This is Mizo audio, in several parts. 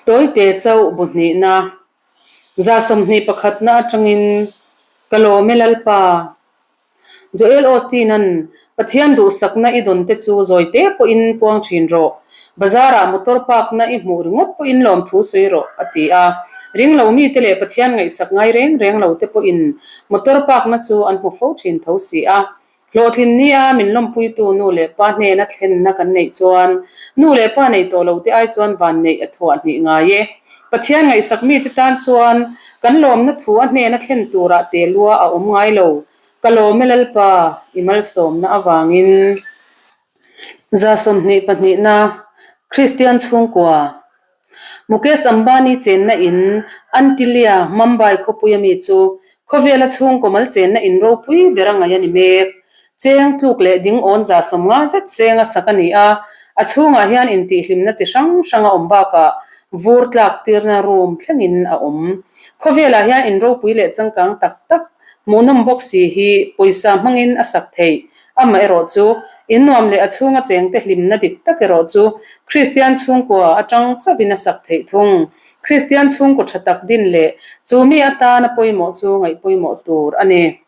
Tawite chauh bu hnihna, 21 na atangin ka lawm e Lalpa. Joel Osteen-a'n Pathian duhsakna i dawn te chu zawite pawhin puang thin rawh. Bazar-ah motor park-na i hmuh ringawt pawhin lawmthu sawi rawh, a ti a. Ring lo mite leh Pathian ngaihsak ngai reng reng lo te pawhin motor park-na chu an hmu fo thin tho si a. Hlawhtlin nia min lawmpuitu nu leh pa hnena thlenna kan neih chuan nu leh pa nei tawh lo te ai chuan vanneih a thuah hnih ngai e. Pathian ngaihsak mite tan chuan kan lawmna thu a hnena thlen turah te lua a awm ngai lo. Ka lawm e Lalpa, i malsawmna avangin. 22 na Kristian chhungkua Mukesh Ambani chenna in Antilia, Mumbai khawpui ami chu khawvela chhungkaw mal chenna in ropui ber a ngaih a ni mek. Cheng tluk leh ding awn 50 zet seng a sak a ni a, a chhungah hian intihhlimna chi hrang hrang a awm bakah vur tlak tirna room thlengin a awm. Khawvelah hian in ropui leh changkang tak tak Hmuhnawm bawk si hi pawisa hmangin a sak theih. Amaherawh chu, in nuam leh a chhunga chengte hlimna dik tak erawh chu Kristian chhungkua atang chauhin a sak theih thung. Kristian chhungkaw tha tak din leh chu mi atana pawimawh chu ngaih pawimawh tur a ni.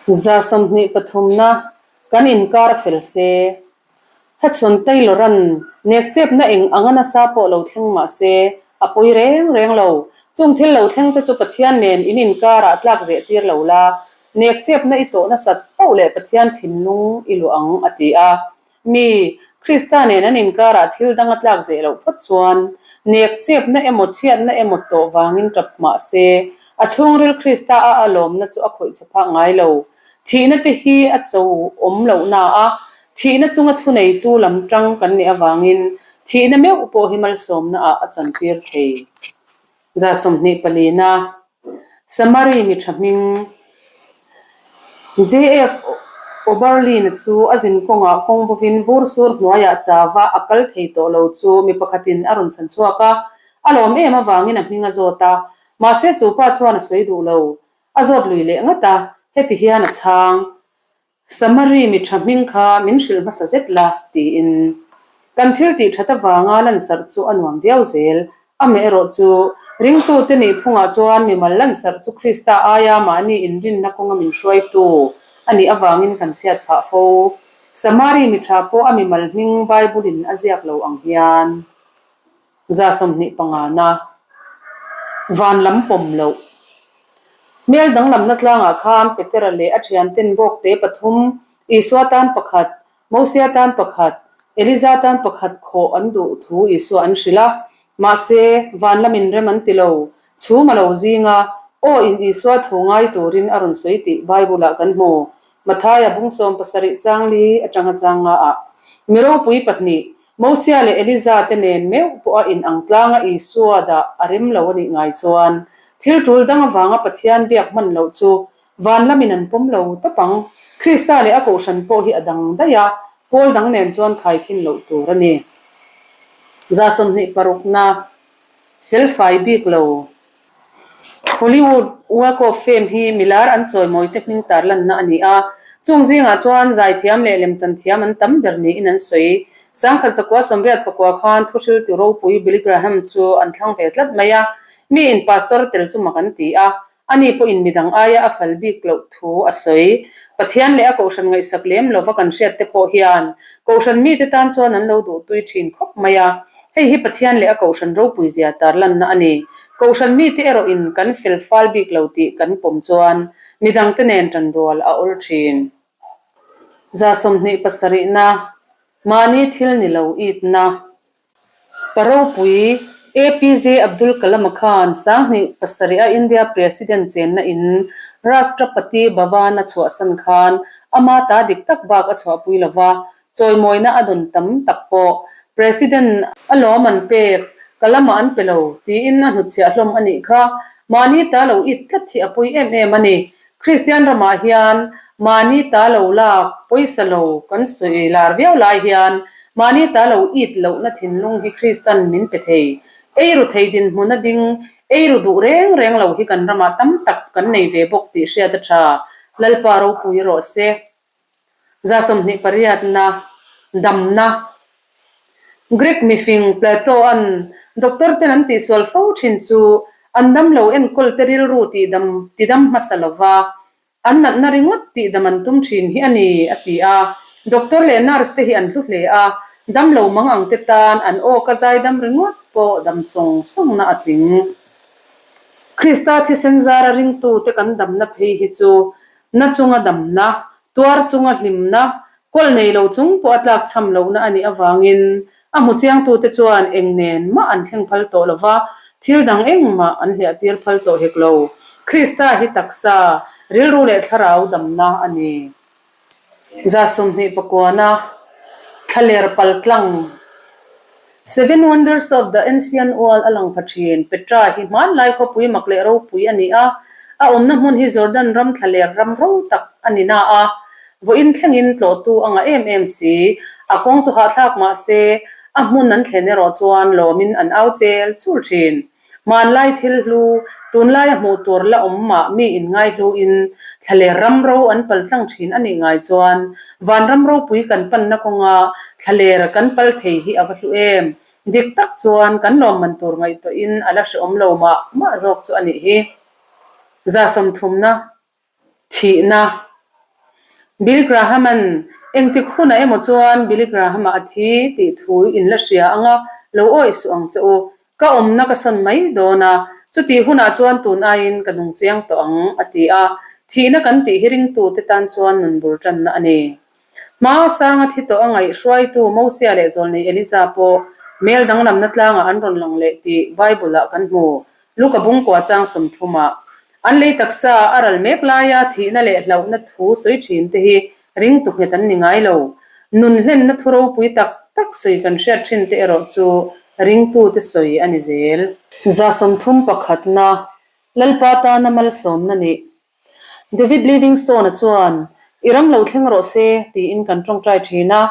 23 na kan inkar fel se. Hudson Taylor-a'n nekchepna eng anga nasa pawh lo thleng mah se, a pawi reng reng lo. Chung thil lo thleng te chu Pathian nen in inkarah tlak zeh tir lo la, nekchepna i tawh nasat poh leh Pathian thinlung i luah ang, a ti a. Mi, Krista nen an inkarah thil dang a tlak zeh loh phawt chuan, nekchepna emaw chhiatna emaw tawh vangin tap mah se, a chhungril Krista a a lawmna chu a khawih chhe phak ngai lo. Thihna te hi a cho awm loh na a, thihna chunga thuneitu lam tang kan nih avangin thihna meuh pawh hi malsawmna ah a chantir thei. 24 na Samari mi tha hming JF Oberlin-a chu a zin kawngah kawng bawvin vur sur hnuaiah chava a kal thei tawh lo chu mi pakhatin a rawn chhan chhuak a, a lawm em avangin a hming a zawt a, mahse chu pa chuan a sawi duh lo. A zawt lui leh ngat a, heti hian a chhang, Samari mi tha hming kha min hrilh hmasa zet la, tiin. Kan thil tih that avanga lansarh chu a nuam viau zel. Amaherawh chu, ringtute nih phungah chuan mimal lansarh chu Krista aia mahni inrinna kawnga min hruaitu a nih avangin kan chhiat phah fo. Samari mi tha pawh a mimal hming Bible-in a ziak lo ang hian. 25 na van lam pawm loh. Hmel danglamna tlangah khan Petera leh a thianten bawkte pathum, Isua tan pakhat, Mosia tan pakhat, Eliza tan pakhat khawh an duh thu Isua an hrilh a. Mahse, van lamin rem an ti lo. Chhum a lo zing a, aw in Isua thu ngai turin a rawn sawi tih Bible-ah kan hmu. Mathaia bung 17 chang li atanga chang nga ah. Mi ropui pahnih, Mosia leh Eliza te nen meuh pawh a inang tlanga Isua dah a rem lo a nih ngai chuan, thil tul dang avanga Pathian biak hman loh chu van lamin an pawm lo tawp ang. Krista leh a kohhran pawh hi a dang daih a, pawl dang nen chuan khaikhin loh tur a ni. 26 na felfai bik lo. Hollywood Walk of Fame hi milar an chawimawite hming tarlanna a ni a, chung zingah chuan zaithiam leh lemchanthiam an tam ber niin an sawi. 1989 khan thuhriltu ropui Billy Graham chu an thlang ve tlat mai a, miin pastor tel chu mak an ti a, Ani pawhin midang aia a fal bik loh thu a sawi. Pathian leh a kohhran ngaihsak lem lova kan hriat te pawh hian kohhran mite tan chuan an lo duhtui thin khawp mai a. Hei hi Pathian leh a kohhran ropui zia tarlanna a ni. Kohhran mite erawhin kan fel fal bik lo tih kan pawm chuan midangte nen tanrual a awl thin. 27 na, mahni thil ni lo itna. Pa ropui, APJ Abdul Kalam-a khan 2007 a India President chenna in Rashtrapati Bhavan a chhuahsan khan ama ta dik tak bak a chhuahpui lo va, chawimawina a dawn tam tak pawh President a lawm an pek, Kalam-a an pe lo, tiin a hnutchhiah hlawm a nih kha. Mahni ta lo it tlat hi a pawi em em a ni. Kristian ramah hian mahni ta lo lak pawisa lo kan sawi lar viau lai hian mahni ta lo it lohna thinlung hi Kristan min pe thei. Eiru thei dinhmun a ding, eiru duh reng reng lo hi kan ramah tam tak kan nei ve bawk tih hriat a tha. Lalpa ropui rawh se. 28 na, damna. Greek mifing Plato-a'n doctor ten an tihsual fo thin chu an damlo enkawl te rilru tihdam tidam hmasa lova an natna ringawt tihdam an tum thin hi a ni, a ti a. Doctor leh nurse te hi an hlu hle a, damlo mang ang te tan an aw ka zaidam ringawt pawh dam sawng sawngna a tling. Krista thisen zara ringtute kan damna phei hi chu na chunga damna, tuar chunga hlimna, Kawl nei lo chung pawh a tlak cham lohna a nih avangin a hmu chiangtute chuan eng nen mah an thleng phal tawh lo va, thil dang engmah an hliah tir phal tawh hek lo. Krista hi taksa, rilru leh thlarau damna a ni. 28 Thlaler paltlang Seven Wonders of the Ancient World a lang pha thin. Petra hi hmanlai khawpui mak leh ropui a ni a, a awmna hmun hi Jordan ram thlaler ram ro tak a ni na a, vawiin thlengin tlawhtu a ngah em em si. A kawng chu hahthlak mah se, a hmun an thlen erawh chuan lawmin an au chel chul thin. Hmanlai thil hlu, tunlaia hmuh tur la awm mah mi inngai hluin thlaler ram ro an pal tlang thin a nih ngai chuan vanram ropui kan panna kawnga thlaler kan pal thei hi a va hlu em? Dik tak chuan kan lawmman tur ngaihtuahin a la hrehawm lo mah mah zawk chu a nih hi. 30na. Thihna. Billy Graham-a'n engtik hunah emaw chuan Billy Graham-a a thi tih thu in la hria ang a, lo awih suh ang che u. Ka awmna ka sawn mai dawn a, chutih hunah chuan tun aiin ka nung chiang tawh ang, a ti a. Thihna kan tih hi ringtute tan chuan nun bul tanna a ni. Hma sanga thi tawh a ngaih hruaitu Mosia leh zawlnei Eliza pawh mel danglamna tlangah an rawn lang leh tih Bible-ah kan hmu. Luka bungkua chang 30 ah an lei taksa a ral mek laia thihna leh hlauhna thu sawi thin te hi ringtu nghet an ni ngai lo. Nun hlenna thu ropui tak tak sawi kan hriat thin te erawh chu ringtute sawi a ni zel. 31na Lalpa tana malsawmna nih David Livingstone-a chuan, I ram lo thleng rawh se, tiin kan tawngtai thin a.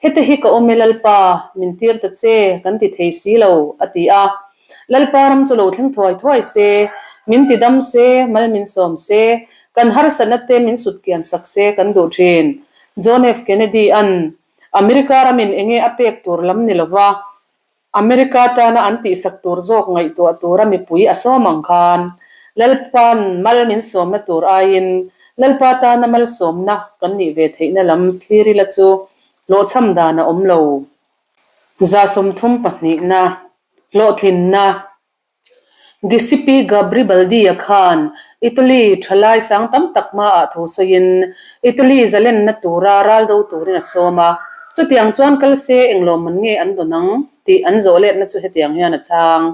Hete hi ka awm e Lalpa, min tir ta che, kan ti thei si lo, a ti a. Lalpa ram chu lo thleng thuai thuai se, min ti dam se, mal min sawm se, kan harsatna te min sut kian sak se kan duh thin. John F. Kennedy-a'n America ramin enge a pek tur lam ni lova, America tana an tihsak tur zawk ngaihtuah tura mipui a sawm ang khan Lalpa'n mal min sawmna tur aiin Lalpa tana malsawmna kan nih ve theihna lam thlir ila chu hlawhchham dan a awm lo. 32na Hlawhtlinna Giuseppe Garibaldi-a khan Italy thalai sang tam tak hmaah thu sawiin Italy zalenna tura ral do turin a sawm a, chutiang chuan kal se englawmman nge an dawn ang tih an zawh letna chu hetiang hian a chhang.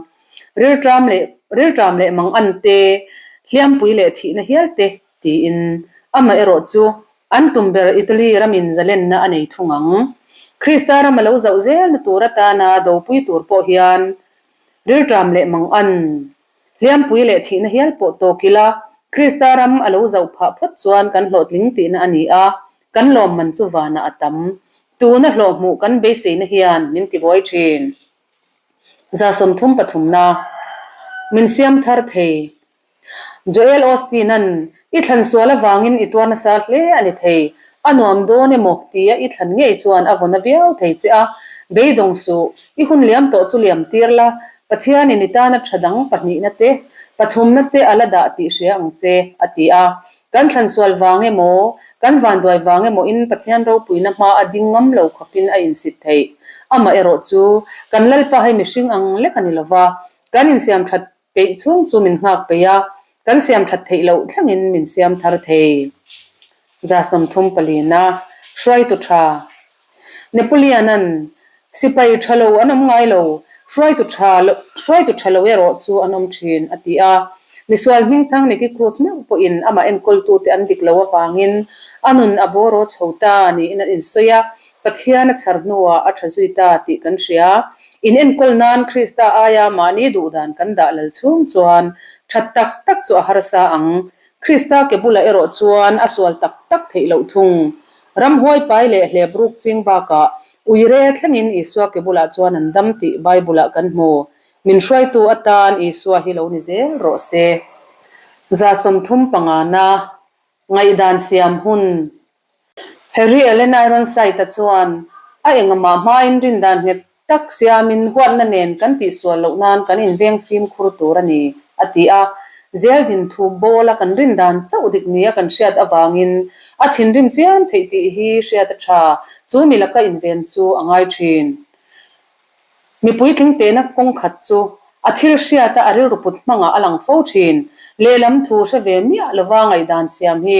Rilṭam leh rilṭam leh mang an te, hliampui leh thihna hial te tiin amaherawh chu an tum ber Italy ramin zalenna a nei thung ang. Krista ram a lo zauh zelna tur atana dopui tur pawh hian Rilṭam leh mang an, hliampui leh thihna hial pawh tawk ila, Krista ram a lo zauh phah phawt chuan kan hlawhtling tihna a ni a, kan lawmman chu vanah a tam. Tuna hlawh hmuh kan beiseina hian min tibuai ṭhin. 33na, Min siam thar thei. Joel Osteen-a'n, I thlan sual avangin i tuar nasa hle a ni thei. A nuam dawn emaw tia i thlan ngei chuan a vaw na viau thei che a. Beidawng suh, i hun liam tawh chu liam tir la, Pathianin i tana tha dang pahnihna te, pathumna te a la dah tih hria ang che, a ti a. Kan thlan sual vang emaw, kan vanduai vang emaw in Pathian ropuina hma a ding ngam lo khawpin a insit theih. Amaherawh chu, kan Lalpa hei mihring ang lek a ni lova, kan insiam that Peih chhung chu min nghak peih a, kan siam that theih loh thlengin min siam thar thei. 34na, Hruaitu tha. Napoleon-a'n sipai tha lo an awm ngai lo, hruaitu tha hruaitu tha lo erawh chu an awm thin, a ti a. Misual hmingthang Nicky Cruz meuh pawhin amah enkawltute an dik loh avangin a nun a bawraw chho ta niin an insawi a, Pathian a chhar hnuah a tha zui ta tih kan hria. In enkawl nan Krista aia mahni duhdan kan dah lal chhung chuan that tak tak chu a harsa ang. Krista ke bulah erawh chuan a sual tak tak theih loh thung. Ramhuai pai leh hlep ruk ching bakah uire thlengin Isua ke bulah chuan an dam tih Bible-ah kan hmu. Min hruaitu atan Isua hi lo ni zel rawh se. 35na Ngaihdan siam hun Harry Allen Ironside-a chuan a engahmah hmain rindan nghet. tak siamin huatna nen kan tihsual loh nan kan inveng fimkhur tur a ni, a ti a. Zeldin thu bawla kan rin dan chauh dik nia kan hriat avangin a thinrim chiam theih tih hi hriat a tha, chu mi laka inven chu a ngai thin. Mipui tlingtehna kawng khat chu a thil hriata a rilru put hmangah a lang fo thin. Lehlam thu hre ve miah lova ngaihdan siam hi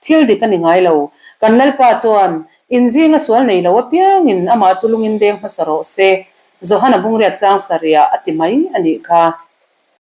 thil dik a ni ngai lo. Kan Lalpa chuan inzinga sual nei lo apiangin amah chu lungin deng hmasa rawh se, Johana Bungriat chang sarihah a ti mai a nih kha.